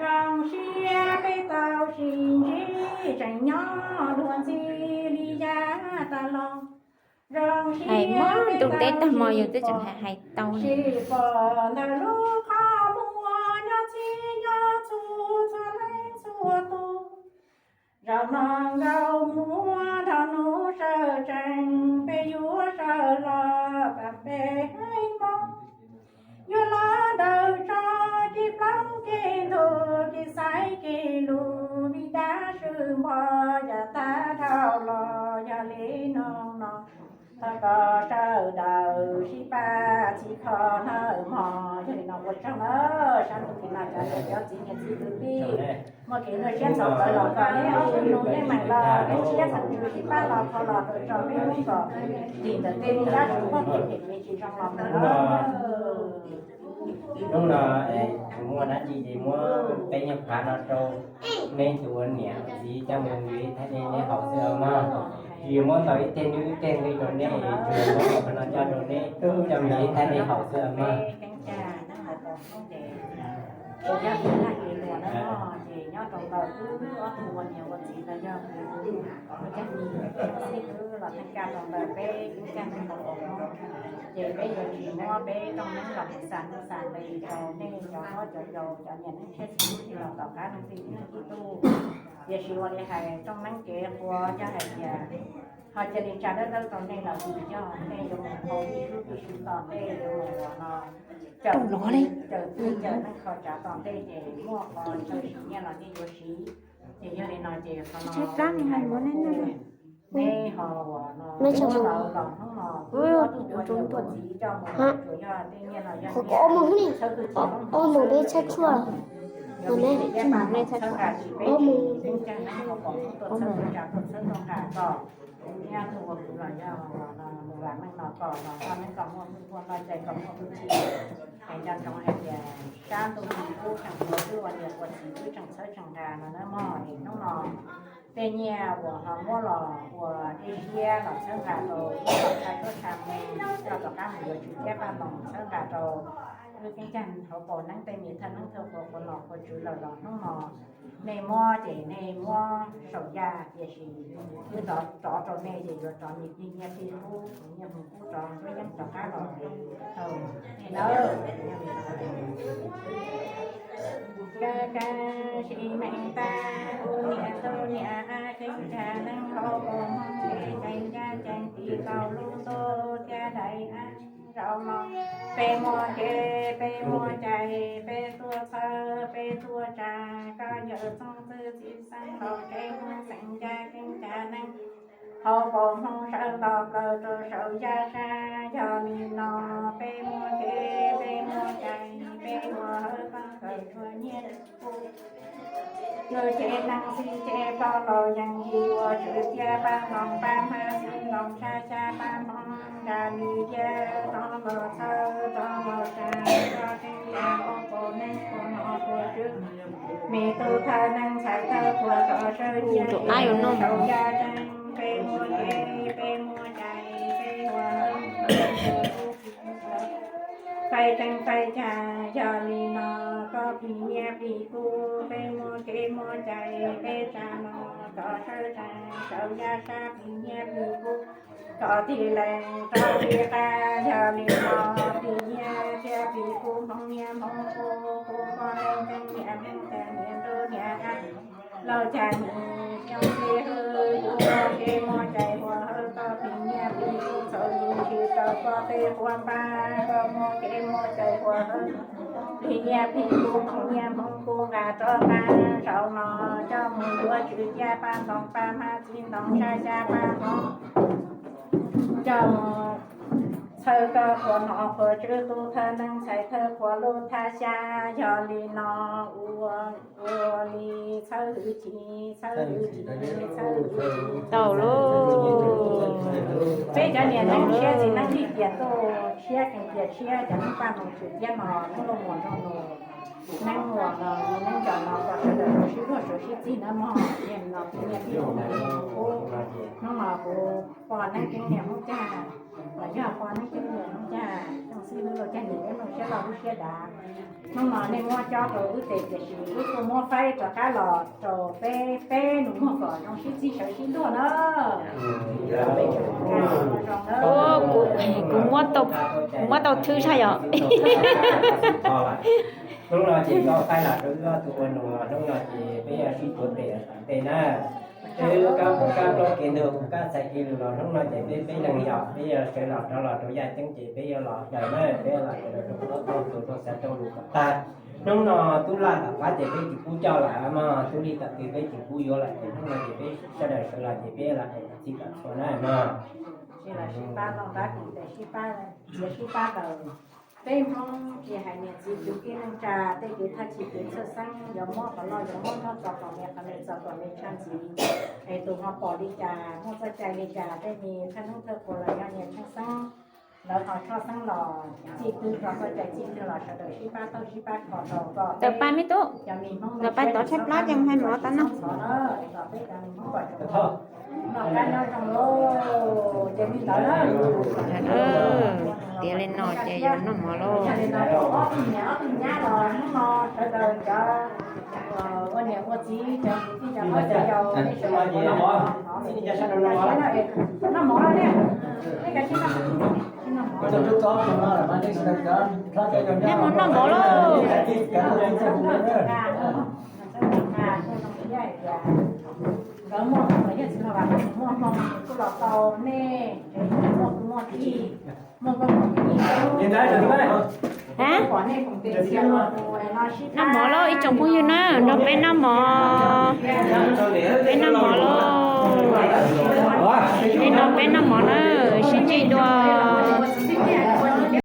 Zoo siab peb tau sib ntsib tseem nyob luag ntxhi li yav tas los. Hais muab ntuj teb tag hmo yus twb tseem hais hais tau li. Sib pom ntawm lub qhov muag nyob txhij nyob txhua txhua leej txhua tus. Zaum no nkauj muab nrog hnub sawv tsees, peb yuav sawv los pab peb hais npoo. Yuav los ntawm tso kev plaub kev ntug, kev xaiv kev lus, vim dab swm npog yam tag dhau los yog li no no. Thov kom sawv daws sib pab txhim kho nawb mog. Yog li no ua tsaug nawb, sab ntuj tim no cov niam cov txiv niam txiv kwv tij, muaj kev nyuaj siab ntxhov plawv los kom neb ua nus neb meem los neb siab txheej tswv sib pab los kho los rau tso peb hnub kom tim ntawm tej me dab tsi muaj kev phem kev tsis zoo los mus. Hnub no tsis muaj dab tsi ces muab peb nyuag phav no rau neb tus ua niam txiv coj mus yuav ib thaj dej neb haus xwb mog. Tsis muab tau ib teg nws ib teg nqi rau neb, tsuas muab qhov no coj rau neb coj mus yuav ib thaj dej haus xwb mog. Ces yog ib tag kis luas na, ces nyob rau ntawm wb ob tug ua niam ua txiv los yog cag xib hwb los theej kaj rau ntawm peb ib cag neeg tau ua Hmoob, ces peb yuav tsis muab peb rooj neeb los mus xa neej xa nqi rau nej cov hlob cov yau cov niam neej tshiab txiv tub tsis los tom qab neeg tij neeg tij tub. Tiam sis ua li hais rooj neeb kev qhua yog hais tias ho cia li tsa dawb dawb rau nej los vim yog nej yuav mus qhau ib lub ib sub tom ntej yuav mus ua no, cawm txij cawm neej kho tsav tom ntej ces muaj qhov chaw siv nyiaj los nej yuav siv. Ces yog li no ces qhov no neb ho ua no, los hnub no kuv ob tug ua niam ua txiv coj mus tsuas yog tej nyiaj no yog nyiaj txhawb twj cia, ob mus peb txhawb tshuaj, txhawb nqa tsis peb tseeb tseeg neeb ho pom hnub tuaj txhawb tuaj tsa tuaj txhawb tuaj nqa kom neb ob tug ua kwv los yog mus vam meej no kom los noj neeb kom muaj hwj huam, noj cai kom muaj hwj chim. Es nco ntsoov hais tias sab ntuj tim ub tseem ua twb ua niam ua txiv twb tseem txhawb tseem nqa no nawb mog. Es hnub no tej nyiaj uas ho muab los ua dej siab los txhawb nqa rau ib txoj tshaj tuab tshaj me, los tom qab mus yuav tswv thiab paj ntoos txhawb nqa rau wb keeb cag hauv paus neeb tej me thawj neeb thawj qhua qhua nom qhua tswv lawm los hnub no nej muab ces nej muab saum yaj, tiam sis wb rov rov rau nej ces yuav rov nyiaj plig nyiaj plig kub nyiaj hmoo kub rov nruab yeeb rov qab los rau nej nawb. Kab kab sis meej tag kuv niam ntuj niam keeb cag neeb hauv paus Hmoob kev ceev ncaj ceev tiv tau lub ntuj thiab daim av zaum no. Peb muaj kev peb muaj cai peb tuaj txhawb peb tuaj tsa, koj yawm txooj txwj txiv xeeb laus kev Hmoob xeem ncaj keeb cag neeb hauv paus Hmoob sawv nto plaws rau saum yaj sab. Yog li no peb muaj kev peb muaj cai peb ua hawb txob kawm tshuaj nyiaj kuj, yus ces neeg xij ces ploj laus yeej yig ua tswv thiab pab ntoos pab hmab txiv ntoos sab xyab pab hmoov nra li tiab rov los txhawb rov los tsa, rov keeb cag hauv paus neeb qhua nom qhua tswv. Me tub thawj neeb ntxhais thawj qhua rov sawv cia saum yaj seeb, peb muaj kev peb muaj cai peb ua hawb faib teeb faib cag. Yog li no koj plig nyiaj plig kub peb muaj kev muaj cai peb tsa no, rov sawv tsa saum yaj sab plig nyiaj plig kub, koj tig lees rau li qab. Yog li no plig nyiaj thiab plig kub hmoov nyiaj hmoov kub, kub koj neeb teeb nyiaj hmoov cag niam ntuj niam qab, laus cag niam xyoo xib hwb, kub muaj kev muaj cai ua hawb koj plig nyiaj plig kub, txhaum yus tsis tau koj tej qhua npab, koj muaj kev muaj cai ua hawb plig nyiaj plig kub hmoov nyiaj hmoov kub nqa rov qab saum no, coj mus yuav tswv thiab pab ntoos pab hmab txiv ntoos sab xyab pab hmoov, coj mus txhawb koj qhua nom qhua tswv tub thawj neeb ntxhais thawj qhua lub thaj xyab. Yog li no ua, ua li txhawb hwj chim txhawb hwj chim txhawb hwj chim. Tau lauj. Peb cov niam neeb tshiab txiv neeb li tias tuj tshiab kees tias tshiab cov neeb paj nus tswm tiab no neeb luaj muas nrog nus, neeb muas no neeb nco no kom sawv daws sib luag sawv sib txig na mog. Ces no kuv niam tij Hmoob, hnub no kuv pog Neeb Ceeb niam Hmoob Cag, los yog pog Neeb Ceeb niam Hmoob Cag, Xyooj Xib Hwb Lauj Cag niam peb mloog siab loj lub siab dav. Hnub no nej muab cob rau wb tes tiam sis wb kuj muab faib rov qab los rau peb peb nus muag kom zoo sib txig sawv sib luag na. Kuv, kuv muab tau, kuv muab tau thwb zaj yom. Hnub no ces koj faib los rau wb ob tug ua nus los hnub no ces peb yuav sib tuav tes tom ntej na. Peb kab pus kab plaub kev ntuag kab txhais kev lus los hnub no ces peb peb leeg yog peb yuav sawv los rov los rau yaj ceeb ces peb yuav los daws na, peb los sawv daws rau plaub rau tus rau xav rau lus kom tag. Hnub no tub laj tom qab ces peb tsis pub coj lawm mog, tub lij tom twg peb tsis pub yuav lawm ces hnub no ces peb sawv daws sawv los ces peb los daws txij kom txhua na mog. Sib pab noj npab, sib pab, sib pab daws. Peb Hmoob ces hais niam txiv kwv tij neej tsa, tej kwv thaj txhij kwv txhaj xeeb, yuav muab qhov loj yuav muab nrog txog qhov me, qhov me txog qhov me tshaj ntxiv. Es tus ho pom li cas, muaj txoj cai li cas, tej me thawj hnub thawj qhua los yog niam tshaj xeeb, lawv ho tshaj xeeb los txij twg, txoj cai txij twg los sawv daws sib pab taug sib pab kho rau kom peb cov me Hmoob ntawm pais tov tshaj plaub ces mus hais mov tas no. Noj qab nyob zoo lauj, ces li ntawd na. Tiav li no ces yuav noj mov lauj. Ob tug niam ob tug nyab los hnub no sawv daws cov ua niam ua txiv, cov kwv tij cov hlob cov yau, noj mov los ne, nej kav tsij noj. Nej mus noj mov lauj. Nkawd muaj hmoo los yog tsis muaj, muaj hmoo kuj los tau nej, muaj kwv muaj tij, muaj nkauj muaj nraug. Noj mov lauj ib tsoom phooj ywg na, nrog peb noj mov. Peb noj mov lauj. Peb noj, peb noj mov na, sib ntsib dua.